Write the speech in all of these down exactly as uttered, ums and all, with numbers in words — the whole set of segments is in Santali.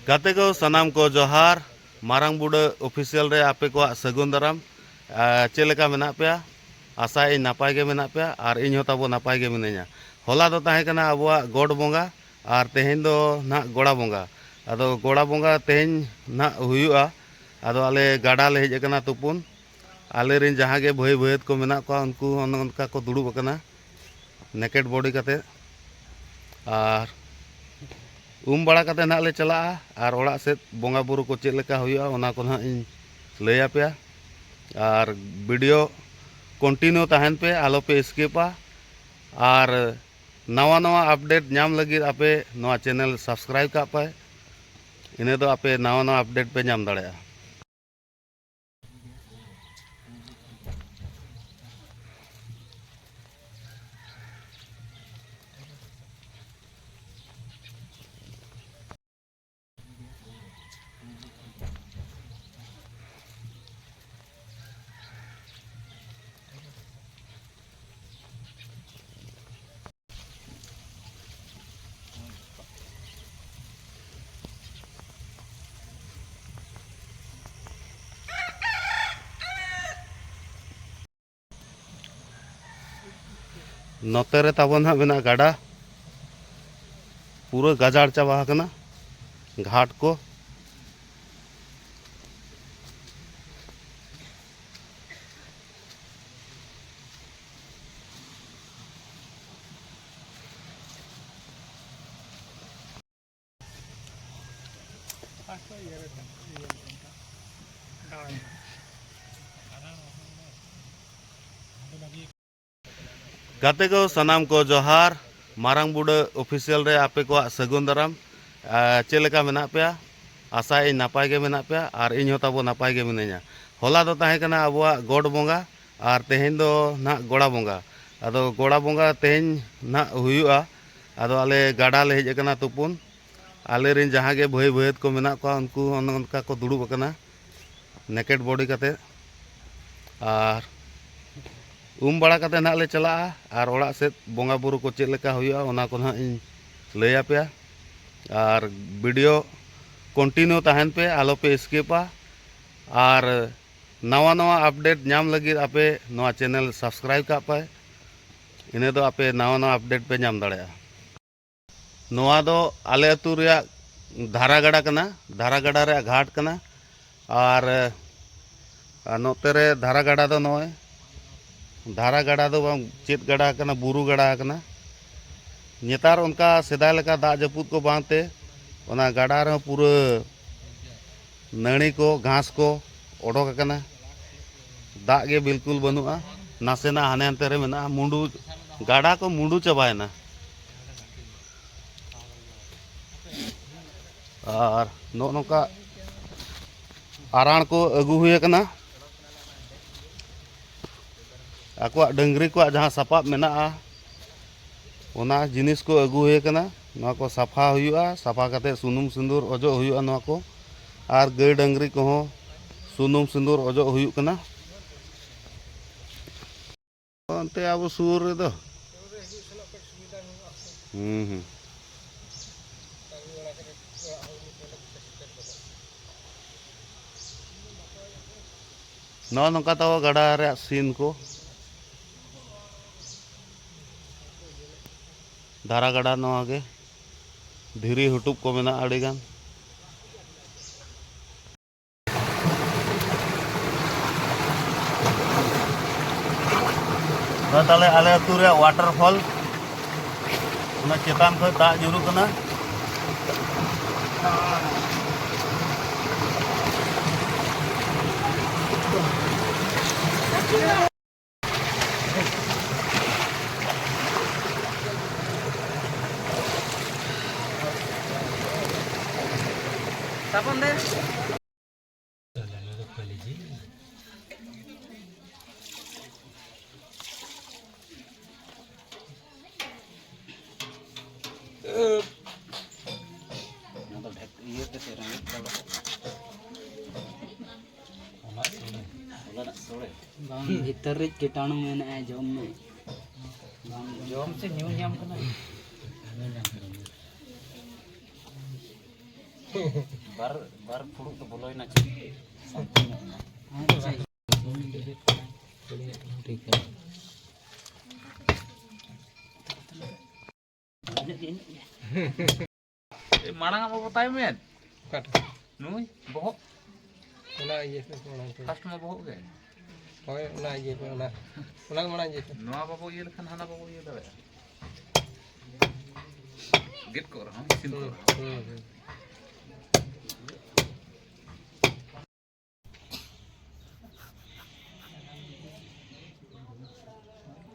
ᱜᱟᱛᱮ ᱠᱚ ᱥᱟᱱᱟᱢ ᱠᱚ ᱡᱚᱦᱟᱨ᱾ ᱢᱟᱨᱟᱝ ᱵᱩᱰᱟᱹ ᱚᱯᱷᱤᱥᱤᱭᱟᱞ ᱨᱮ ᱟᱯᱮ ᱠᱚᱣᱟᱜ ᱥᱟᱹᱜᱩᱱ ᱫᱟᱨᱟᱢ᱾ ᱟᱨ ᱪᱮᱫ ᱞᱮᱠᱟ ᱢᱮᱱᱟᱜ ᱯᱮᱭᱟ? ᱟᱥᱟᱭᱟᱹᱧ ᱱᱟᱯᱟᱭ ᱜᱮ ᱢᱮᱱᱟᱜ ᱯᱮᱭᱟ ᱟᱨ ᱤᱧ ᱦᱚᱸ ᱛᱟᱵᱚ ᱱᱟᱯᱟᱭ ᱜᱮ ᱢᱤᱱᱟᱹᱧᱟ᱾ ᱦᱚᱞᱟ ᱫᱚ ᱛᱟᱦᱮᱸ ᱠᱟᱱᱟ ᱟᱵᱚᱣᱟᱜ ᱜᱚᱰ ᱵᱚᱸᱜᱟ ᱟᱨ ᱛᱮᱦᱮᱧ ᱫᱚ ᱱᱟᱦᱟᱜ ᱜᱚᱲᱟ ᱵᱚᱸᱜᱟ᱾ ᱟᱫᱚ ᱜᱚᱲᱟ ᱵᱚᱸᱜᱟ ᱛᱮᱦᱮᱧ ᱱᱟᱦᱟᱜ ᱦᱩᱭᱩᱜᱼᱟ᱾ ᱟᱫᱚ ᱟᱞᱮ ᱜᱟᱰᱟ ᱞᱮ ᱦᱮᱡ ᱟᱠᱟᱱᱟ ᱛᱩᱯᱩᱱ᱾ ᱟᱞᱮᱨᱮᱱ ᱡᱟᱦᱟᱸ ᱜᱮ ᱵᱷᱟᱹᱭ ᱵᱷᱟᱹᱭᱟᱹᱛ ᱠᱚ ᱢᱮᱱᱟᱜ ᱠᱚᱣᱟ, ᱩᱱᱠᱩ ᱦᱚᱸ ᱚᱱᱠᱟ ᱠᱚ ᱫᱩᱲᱩᱵ ᱟᱠᱟᱱᱟ ᱱᱮᱠᱮᱰ ᱵᱚᱰᱤ ᱠᱟᱛᱮ᱾ ᱟᱨ ᱩᱢ ᱵᱟᱲᱟ ᱠᱟᱛᱮ ᱱᱟᱦᱟᱜ ᱞᱮ ᱪᱟᱞᱟᱜᱼᱟ ᱟᱨ ᱚᱲᱟᱜ ᱥᱮᱫ ᱵᱚᱸᱜᱟ ᱵᱩᱨᱩ ᱠᱚ ᱪᱮᱫ ᱞᱮᱠᱟ ᱦᱩᱭᱩᱜᱼᱟ, ᱚᱱᱟ ᱠᱚ ᱱᱟᱦᱟᱜ ᱤᱧ ᱞᱟᱹᱭ ᱟᱯᱮᱭᱟ᱾ ᱟᱨ ᱵᱷᱤᱰᱤᱭᱳ ᱠᱚᱱᱴᱤᱱᱤᱭᱩ ᱛᱟᱦᱮᱱ ᱯᱮ, ᱟᱞᱚ ᱯᱮ ᱥᱠᱤᱯᱟ᱾ ᱟᱨ ᱱᱟᱣᱟ ᱱᱟᱣᱟ ᱟᱯᱰᱮᱴ ᱧᱟᱢ ᱞᱟᱹᱜᱤᱫ ᱟᱯᱮ ᱱᱚᱣᱟ ᱪᱮᱱᱮᱞ ᱥᱟᱵᱥᱠᱨᱟᱭᱤᱵ ᱠᱟᱜ ᱯᱮ, ᱤᱱᱟᱹ ᱫᱚ ᱟᱯᱮ ᱱᱟᱣᱟ ᱱᱟᱣᱟ ᱟᱯᱰᱮᱴ ᱯᱮ ᱧᱟᱢ ᱫᱟᱲᱮᱭᱟᱜᱼᱟ᱾ ᱱᱚᱛᱮ ᱨᱮ ᱛᱟᱵᱚᱱ ᱦᱟᱸᱜ ᱢᱮᱱᱟᱜᱼᱟ ᱜᱟᱰᱟ, ᱯᱩᱨᱟᱹ ᱜᱟᱡᱟᱲ ᱪᱟᱵᱟ ᱟᱠᱟᱱᱟ ᱜᱷᱟᱴ ᱠᱚ᱾ ᱜᱟᱛᱮ ᱠᱚ ᱥᱟᱱᱟᱢ ᱠᱚ ᱡᱚᱦᱟᱨ᱾ ᱢᱟᱨᱟᱝ ᱵᱩᱰᱟᱹ ᱚᱯᱷᱤᱥᱤᱭᱟᱞ ᱨᱮ ᱟᱯᱮ ᱠᱚᱣᱟᱜ ᱥᱟᱹᱜᱩᱱ ᱫᱟᱨᱟᱢ᱾ ᱟᱨ ᱪᱮᱫ ᱞᱮᱠᱟ ᱢᱮᱱᱟᱜ ᱯᱮᱭᱟ? ᱟᱥᱟᱭᱟᱹᱧ ᱱᱟᱯᱟᱭ ᱜᱮ ᱢᱮᱱᱟᱜ ᱯᱮᱭᱟ ᱟᱨ ᱤᱧ ᱦᱚᱸ ᱛᱟᱵᱚ ᱱᱟᱯᱟᱭ ᱜᱮ ᱢᱤᱱᱟᱹᱧᱟ᱾ ᱦᱚᱞᱟ ᱫᱚ ᱛᱟᱦᱮᱸ ᱠᱟᱱᱟ ᱟᱵᱚᱣᱟᱜ ᱜᱚᱰ ᱵᱚᱸᱜᱟ ᱟᱨ ᱛᱮᱦᱮᱧ ᱫᱚ ᱱᱟᱦᱟᱜ ᱜᱚᱲᱟ ᱵᱚᱸᱜᱟ᱾ ᱟᱫᱚ ᱜᱚᱲᱟ ᱵᱚᱸᱜᱟ ᱛᱮᱦᱮᱧ ᱱᱟᱦᱟᱜ ᱦᱩᱭᱩᱜᱼᱟ᱾ ᱟᱫᱚ ᱟᱞᱮ ᱜᱟᱰᱟ ᱞᱮ ᱦᱮᱡ ᱟᱠᱟᱱᱟ ᱛᱩᱯᱩᱱ᱾ ᱟᱞᱮᱨᱮᱱ ᱡᱟᱦᱟᱸ ᱜᱮ ᱵᱷᱟᱹᱭ ᱵᱷᱟᱹᱭᱟᱹᱛ ᱠᱚ ᱢᱮᱱᱟᱜ ᱠᱚᱣᱟ, ᱩᱱᱠᱩ ᱦᱚᱸ ᱚᱱᱮ ᱚᱱᱠᱟ ᱠᱚ ᱫᱩᱲᱩᱵ ᱟᱠᱟᱱᱟ ᱱᱮᱠᱮᱰ ᱵᱚᱰᱤ ᱠᱟᱛᱮ᱾ ᱟᱨ ᱩᱢ ᱵᱟᱲᱟ ᱠᱟᱛᱮ ᱱᱟᱦᱟᱜ ᱞᱮ ᱪᱟᱞᱟᱜᱼᱟ ᱟᱨ ᱚᱲᱟᱜ ᱥᱮᱫ ᱵᱚᱸᱜᱟ ᱵᱩᱨᱩ ᱠᱚ ᱪᱮᱫ ᱞᱮᱠᱟ ᱦᱩᱭᱩᱜᱼᱟ, ᱚᱱᱟ ᱠᱚ ᱱᱟᱦᱟᱜ ᱤᱧ ᱞᱟᱹᱭ ᱟᱯᱮᱭᱟ᱾ ᱟᱨ ᱵᱷᱤᱰᱤᱭᱳ ᱠᱚᱱᱴᱤᱱᱤᱭᱩ ᱛᱟᱦᱮᱱ ᱯᱮ, ᱟᱞᱚ ᱯᱮ ᱥᱠᱤᱯᱟ᱾ ᱟᱨ ᱱᱟᱣᱟ ᱱᱟᱣᱟ ᱟᱯᱰᱮᱴ ᱧᱟᱢ ᱞᱟᱹᱜᱤᱫ ᱟᱯᱮ ᱱᱚᱣᱟ ᱪᱮᱱᱮᱞ ᱥᱟᱵᱥᱠᱨᱟᱭᱤᱵ ᱠᱟᱜ ᱯᱮ, ᱤᱱᱟᱹ ᱫᱚ ᱟᱯᱮ ᱱᱟᱣᱟ ᱱᱟᱣᱟ ᱟᱯᱰᱮᱴ ᱯᱮ ᱧᱟᱢ ᱫᱟᱲᱮᱭᱟᱜᱼᱟ᱾ ᱱᱚᱣᱟ ᱫᱚ ᱟᱞᱮ ᱟᱹᱛᱩ ᱨᱮᱭᱟᱜ ᱫᱷᱟᱨᱟ ᱜᱟᱰᱟ ᱠᱟᱱᱟ, ᱫᱷᱟᱨᱟ ᱜᱟᱰᱟ ᱨᱮᱭᱟᱜ ᱜᱷᱟᱴ ᱠᱟᱱᱟ᱾ ᱟᱨ, ᱟᱨ ᱱᱚᱛᱮ ᱨᱮ ᱫᱷᱟᱨᱟ ᱜᱟᱰᱟ ᱫᱚ ᱱᱚᱜᱼᱚᱭ, ᱫᱷᱟᱨᱟ ᱜᱟᱰᱟ ᱫᱚ ᱵᱟᱝ, ᱪᱮᱫ ᱜᱟᱰᱟ ᱠᱟᱱᱟ, ᱵᱩᱨᱩ ᱜᱟᱰᱟ ᱠᱟᱱᱟ᱾ ᱱᱮᱛᱟᱨ ᱚᱱᱠᱟ ᱥᱮᱫᱟᱭ ᱞᱮᱠᱟ ᱫᱟᱜ ᱡᱟᱹᱯᱩᱫ ᱠᱚ ᱵᱟᱝᱛᱮ ᱚᱱᱟ ᱜᱟᱰᱟ ᱨᱮᱦᱚᱸ ᱯᱩᱨᱟᱹ ᱱᱟᱹᱲᱤ ᱠᱚ, ᱜᱷᱟᱥ ᱠᱚ ᱚᱰᱚᱠ ᱟᱠᱟᱱᱟ᱾ ᱫᱟᱜ ᱜᱮ ᱵᱤᱞᱠᱩᱞ ᱵᱟᱹᱱᱩᱜᱼᱟ᱾ ᱱᱟᱥᱮᱱᱟᱜ ᱦᱟᱱᱮ ᱦᱟᱱᱛᱮ ᱨᱮ ᱢᱮᱱᱟᱜᱼᱟ᱾ ᱢᱩᱸᱰᱩ, ᱜᱟᱰᱟ ᱠᱚ ᱢᱩᱸᱰᱩ ᱪᱟᱵᱟᱭᱮᱱᱟ᱾ ᱟᱨ ᱱᱚᱜᱼᱚ ᱱᱚᱝᱠᱟ ᱟᱨᱟᱬ ᱠᱚ ᱟᱹᱜᱩ ᱦᱩᱭ ᱟᱠᱟᱱᱟ᱾ ᱟᱠᱚᱣᱟᱜ ᱰᱟᱹᱝᱨᱤ ᱠᱚᱣᱟᱜ ᱡᱟᱦᱟᱸ ᱥᱟᱯᱟᱵ ᱢᱮᱱᱟᱜᱼᱟ, ᱚᱱᱟ ᱡᱤᱱᱤᱥ ᱠᱚ ᱟᱹᱜᱩ ᱦᱩᱭ ᱟᱠᱟᱱᱟ᱾ ᱱᱚᱣᱟ ᱠᱚ ᱥᱟᱯᱷᱟ ᱦᱩᱭᱩᱜᱼᱟ, ᱥᱟᱯᱷᱟ ᱠᱟᱛᱮ ᱥᱩᱱᱩᱢ ᱥᱤᱸᱫᱩᱨ ᱚᱡᱚᱜ ᱦᱩᱭᱩᱜᱼᱟ ᱱᱚᱣᱟ ᱠᱚ᱾ ᱟᱨ ᱜᱟᱹᱭ ᱰᱟᱹᱝᱨᱤ ᱠᱚᱦᱚᱸ ᱥᱩᱱᱩᱢ ᱥᱤᱸᱫᱩᱨ ᱚᱡᱚᱜ ᱦᱩᱭᱩᱜ ᱠᱟᱱᱟ᱾ ᱚᱱᱛᱮ ᱟᱵᱚ ᱥᱩᱨ ᱨᱮᱫᱚ᱾ ᱦᱩᱸ, ᱦᱩᱸ᱾ ᱱᱚᱜᱼᱚ ᱱᱚᱝᱠᱟ ᱛᱟᱵᱚ ᱜᱟᱰᱟ ᱨᱮᱭᱟᱜ ᱥᱤᱱ ᱠᱚ᱾ ᱫᱷᱟᱨᱟ ᱜᱟᱰᱟ ᱱᱚᱣᱟ ᱜᱮ᱾ ᱫᱷᱤᱨᱤ ᱦᱩᱴᱩᱵ ᱠᱚ ᱢᱮᱱᱟᱜᱼᱟ ᱟᱹᱰᱤᱜᱟᱱ᱾ ᱱᱚᱣᱟ ᱛᱟᱦᱞᱮ ᱟᱞᱮ ᱟᱹᱛᱩ ᱨᱮᱭᱟᱜ ᱣᱟᱴᱟᱨ ᱯᱷᱚᱞ, ᱚᱱᱟ ᱪᱮᱛᱟᱱ ᱠᱷᱚᱱ ᱫᱟᱜ ᱧᱩᱨᱩᱜ ᱠᱟᱱᱟ᱾ ᱚᱱᱟ ᱫᱚ ᱰᱷᱮᱠ-, ᱤᱭᱟᱹ ᱛᱮ ᱥᱮ ᱨᱮᱸᱜᱮᱡ ᱦᱚᱲ ᱚᱱᱟ ᱥᱚᱲᱮ᱾ ᱚᱱᱟᱱᱟᱜ ᱥᱚᱲᱮ᱾ ᱵᱟᱝ, ᱵᱷᱤᱛᱟᱹᱨ ᱨᱮ ᱠᱤᱴᱟᱬᱩ ᱢᱮᱱᱟᱜᱼᱟ, ᱡᱚᱢ ᱢᱮ᱾ ᱵᱟᱝ ᱡᱚᱢ᱾ ᱡᱚᱢ ᱥᱮ ᱧᱩ ᱧᱟᱢ ᱠᱟᱱᱟ? ᱵᱟᱨ, ᱵᱟᱨ ᱯᱷᱩᱲᱩᱜ ᱫᱚ ᱵᱚᱞᱚᱭᱮᱱᱟ ᱪᱮ? ᱥᱟᱱᱛᱤ ᱧᱚᱜ ᱮᱱᱟ᱾ ᱴᱷᱤᱠ ᱜᱮᱭᱟ᱾ ᱮ, ᱢᱟᱲᱟᱝ ᱟᱜ ᱵᱟᱵᱩ ᱛᱟᱭᱚᱢ ᱮᱱ᱾ ᱚᱠᱟᱴᱟᱜ? ᱱᱩᱭ ᱵᱚᱦᱚᱜ᱾ ᱚᱱᱟ ᱤᱭᱟᱹ ᱠᱚ, ᱚᱱᱟ ᱠᱚ᱾ ᱯᱷᱟᱥᱴ ᱢᱟ ᱵᱚᱦᱚᱜ ᱜᱮ᱾ ᱦᱳᱭ, ᱚᱱᱟ ᱤᱭᱟᱹ ᱠᱚ, ᱚᱱᱟ, ᱚᱱᱟ ᱜᱮ ᱢᱟᱲᱟᱝ ᱤᱭᱟᱹ ᱠᱚ᱾ ᱱᱚᱣᱟ ᱵᱟᱵᱚ ᱤᱭᱟᱹ ᱞᱮᱠᱷᱟᱱ ᱦᱟᱱᱟ ᱵᱟᱵᱚ ᱤᱭᱟᱹ ᱫᱟᱲᱮᱭᱟᱜᱼᱟ᱾ ᱜᱮᱫ ᱠᱚᱜ ᱨᱮᱦᱚᱸ, ᱤᱥᱤᱱ ᱠᱚᱜ ᱦᱩᱸ, ᱨᱮᱦᱚᱸ᱾ ᱦᱩᱸ, ᱦᱩᱸ᱾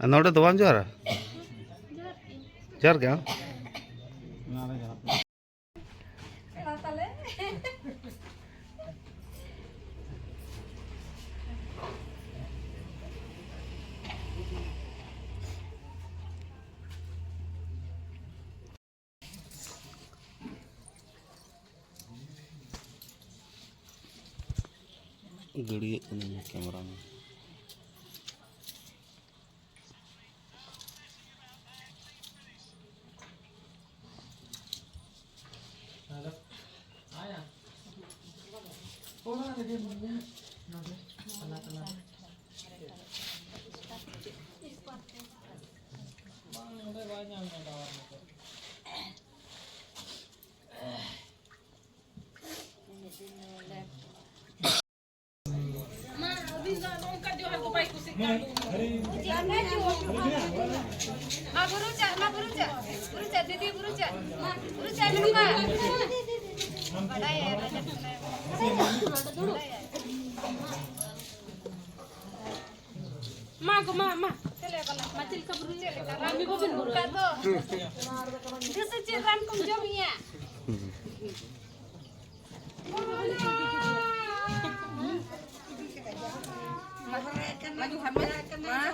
ᱟᱨ ᱱᱚᱰᱮ ᱫᱚ ᱵᱟᱢ ᱡᱚᱦᱟᱨᱟ? ᱡᱚᱦᱟᱨ ᱜᱮ᱾ ᱜᱟᱹᱲᱭᱟᱹᱜ ᱠᱟᱹᱱᱟᱹᱧ ᱠᱮᱢᱮᱨᱟ ᱢᱮᱱ᱾ ᱢᱟ, ᱟᱹᱵᱤᱱ ᱫᱚ ᱱᱚᱝᱠᱟ ᱡᱚᱦᱟᱨ ᱫᱚ ᱵᱟᱭ ᱠᱩᱥᱤᱜ ᱠᱟᱱ᱾ ᱢᱟ, ᱵᱩᱨᱩ ᱪᱟ, ᱢᱟ, ᱵᱩᱨᱩ ᱪᱟ᱾ ᱵᱩᱨᱩ ᱪᱟ, ᱫᱤᱫᱤ, ᱵᱩᱨᱩ ᱪᱟ᱾ ᱢᱟ, ᱵᱩᱨᱩ ᱪᱟ, ᱱᱚᱝᱠᱟ᱾ ᱵᱟᱰᱟᱭᱟ, ᱵᱟᱰᱟᱭᱟ᱾ ᱢᱟ ᱜᱚ, ᱢᱟ, ᱢᱟ᱾ ᱢᱟ, ᱪᱮᱫ ᱞᱮᱠᱟ ᱵᱩᱨᱩ? ᱪᱮᱫ ᱞᱮᱠᱟ ᱨᱟᱱ ᱠᱚ ᱵᱟᱹᱱᱩᱜ ᱠᱟᱜ ᱫᱚ? ᱫᱤᱥᱟᱹ ᱪᱮᱫ ᱨᱟᱱ ᱠᱚᱢ ᱡᱚᱢᱮᱜᱼᱟ? ᱢᱟ, ᱢᱟ, ᱢᱟ᱾